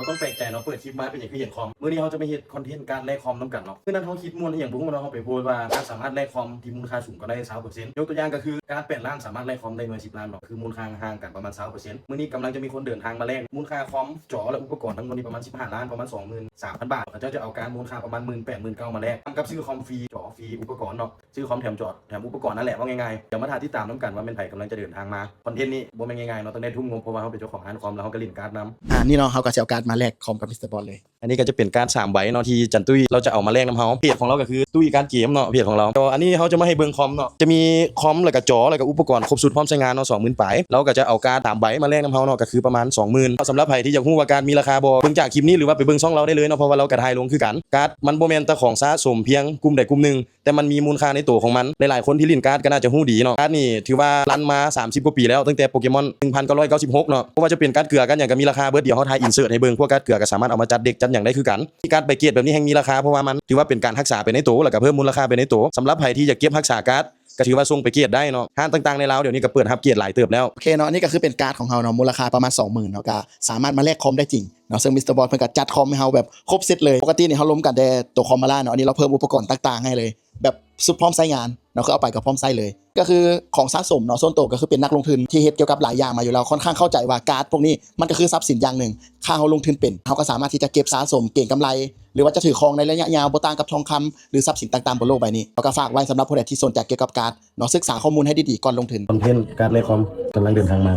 ບໍ່ຕ້ອງແປກໃຈເນາະ ເປີດຄລິບມາເປັນຫຍັງຄືເຫັນຄອມ. ມື້ນີ້ເຮົາຈະມາເຮັດຄອນເທັນການແລກຄອມນຳກັນເນາະ. ມື້ນັ້ນເຮົາຄິດມ່ວນອີ່ຫຍັງບໍ່ຮູ້ເນາະ ເຮົາໄປໂພສວ່າ ການສາມາດແລກຄອມທີ່ມູນຄ່າສູງກໍໄດ້ຊາວເປີເຊັນ. ຍົກຕົວຢ່າງກໍຄື ກາດແປດລ້ານສາມາດແລກຄອມໄດ້ໜ່ວຍສິບລ້ານເນາະ ຄືມູນຄ່າຫ່າງກັນປະມານຊາວເປີເຊັນ. ມື້ນີ້ກຳລັງຈະມີຄົນເດີນທາງມາແລກ ມູນຄ່າຄອມ ຈໍ ແລະ ອຸປະກອນທັງໝົດນີ້ປະມານສິບຫ້າລ້ານ ປະມານສອງໝື່ນສາມພັນບາດ. ເຂົາເຈົ້າຈະເອົາກາດມູນຄ່າປະມານໝື່ນແປດໝື່ນເກົ້າມາແລກ ນຳກັບຊື້ຄອມຟຣີ ຈໍຟຣີ ອຸປະກອນເນາະ. ຊື້ຄອມແຖມຈໍແຖມອຸປະກອນນັ້ນແຫຼະ ເວົ້າງ່າຍໆ. ດຽວມາຖ້າຕິດຕາມນຳກັນວ່າແມ່ນໃຜກຳລັງຈະເດີນທາງມາ. ຄອນເທັນນີ້ບໍ່ແມ່ນງ່າຍໆເນາະ ຕ້ອງໄດ້ທຸ່ມງົບ ເພາະວ່າເຮົາເປັນເຈົ້າຂອງຮ້ານຄອມ ແລ້ວເຮົາກໍຫຼິ້ນກາດນຳ. ອາ ນີ້ເນາະ ເຮົາກໍຊິເອົາກາດມາແລກຄອມກັບມິສເຕີບອດເລີຍ. ອັນນີ້ກໍຈະເປັນກາດສາມໃບເນາະ ທີ່ຈັນຕຸ້ຍລາວຈະເອົາມາແລກນຳເຮົາ. ເພຈຂອງລາວກໍຄື ຕຸ້ຍກາດເກມເນາະ ເພຈຂອງລາວ. ກໍອັນນີ້ເຮົາຈະມາໃຫ້ເບິ່ງຄອມເນາະ ຈະມີຄອມ ແລ້ວກໍຈໍ ແລ້ວກໍອຸປະກອນຄົບຊຸດພ້ອມໃຊ້ງານເນາະ ສອງໝື່ນປາຍ. ລາວກໍຈະເອົາກາດສາມໃບມາແລກນຳເຮົາເນາະ ກໍຄືປະມານສອງໝື່ນ. ສຳລັບໃຜທີ່ຢາກຮູ້ວ່າກາດມີລາຄາບໍ່ ເບິ່ງຈາກຄລິບນີ້ ຫຼືວ່າໄປເບິ່ງຊ່ອງລາວໄດ້ເລີຍເນາະ ເພາະວ່າລາວກໍຖ່າຍລົງຄືກັນ. ກາດມັນບໍ່ແມ່ນແຕ່ຂອງສະສົມພຽງກຸ່ມໃດກຸ່ມໜຶ່ງ ແຕ່ມັນມີມູນຄ່າໃນໂຕຂອງມັນ. ຫຼາຍໆຄົນທີ່ຫຼິ້ນກາດກໍໜ້າຈະຮູ້ດີເນາະ ກາດນີ້ຖືວ່າຣັນມາສາມສິບກວ່າປີແລ້ວ ຕັ້ງແຕ່ໂປເກມອນໜຶ່ງພັນເກົ້າຮ້ອຍເກົ້າສິບຫົກເນາະ. ບໍ່ວ່າຈະເປັນກາດເກືອກາດຫຍັງກໍມີລາຄາເບິດ. ດຽວເຮົາຖ່າຍອິນເສີດໃຫ້ເບິ່ງ ພວກກາດເກືອກໍສາມາດເອົາມາຈັດເດັກຈັດຫຍັງໄດ້ຄືກັນ. ກາດໃບເກຣດແບບນີ້ແຮ່ງມີລາຄາ ເພາະວ່າມັນຖືວ່າເປັນການຮັກສາໄປໃນໂຕ ແລ້ວກໍເພີ່ມມູນລະຄ່າໄປໃນໂຕ. ສຳລັບໃຜທີ່ຢາກເກັບຮັກສາກາດ ກໍຖືວ່າສົ່ງໄປເກຣດໄດ້ເນາະ. ຮ້ານຕ່າງໆໃນລາວດຽວນີ້ກໍເປີດຮັບເກຣດຫຼາຍເຕີບແລ້ວ. ໂອເຄເນາະ ອັນນີ້ກໍຄືເປັນກາດຂອງເຮົາເນາະ ມູນລະຄ່າປະມານສອງໝື່ນເນາະ ກໍສາມາດມາແລກຄອມໄດ້ຈິງເນາະ. ເຊິ່ງມິສເຕີບອດເພິ່ນກໍຈັດຄອມໃຫ້ເຮົາແບບຄົບເຊັດເລີຍ. ປົກກະຕິນີ້ເຮົາລົມກັນແຕ່ໂຕຄອມມາລ້ານເນາະ ອັນນີ້ລາວເພີ່ມອຸປະກອນຕ່າງໆໃຫ້ເລີຍ ແບບຊຸດພ້ອມໃຊ້ງານເນາະ ຄືເອົາໄປກໍພ້ອມໃຊ້ເລີຍ. ກໍຄືຂອງສະສົມເນາະ ສ່ວນໂຕກໍຄືເປັນນັກລົງທຶນທີ່ເຮັດກ່ຽວກັບຫຼາຍຢ່າງມາຢູ່ແລ້ວ ຄ່ອນຂ້າງເຂົ້າໃຈວ່າກາດພວກນີ້ມັນກໍຄືຊັບສິນຢ່າງໜຶ່ງ. ຖ້າເຮົາລົງທຶນເປັນ ເຮົາກໍສາມາດທີ່ຈະເກັບສະສົມເກັງກຳໄລ ຫຼືວ່າຈະຖືຄອງໃນໄລຍະຍາວ ບໍ່ຕ່າງກັບທອງຄຳ ຫຼືຊັບສິນຕ່າງໆບົນໂລກໃບນີ້. ເຮົາກໍຝາກໄວ້ສຳລັບຜູ້ໃດທີ່ສົນໃຈກ່ຽວກັບກາດເນາະ ສຶກສາຂໍ້ມູນໃຫ້ດີໆກ່ອນລົງທຶນ. ຄອນເທັນກາດແລກຄອມກຳລັງເດີນທາງມາ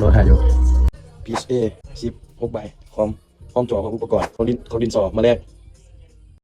ລໍຖ້າຢູ່. ພີເອັສເອສິບຫົກໃບ ຄອມ ພ້ອມຈໍ ພ້ອມອຸປະກອນ ຂອງດິນ ຂອງດິນສໍມາແລກ.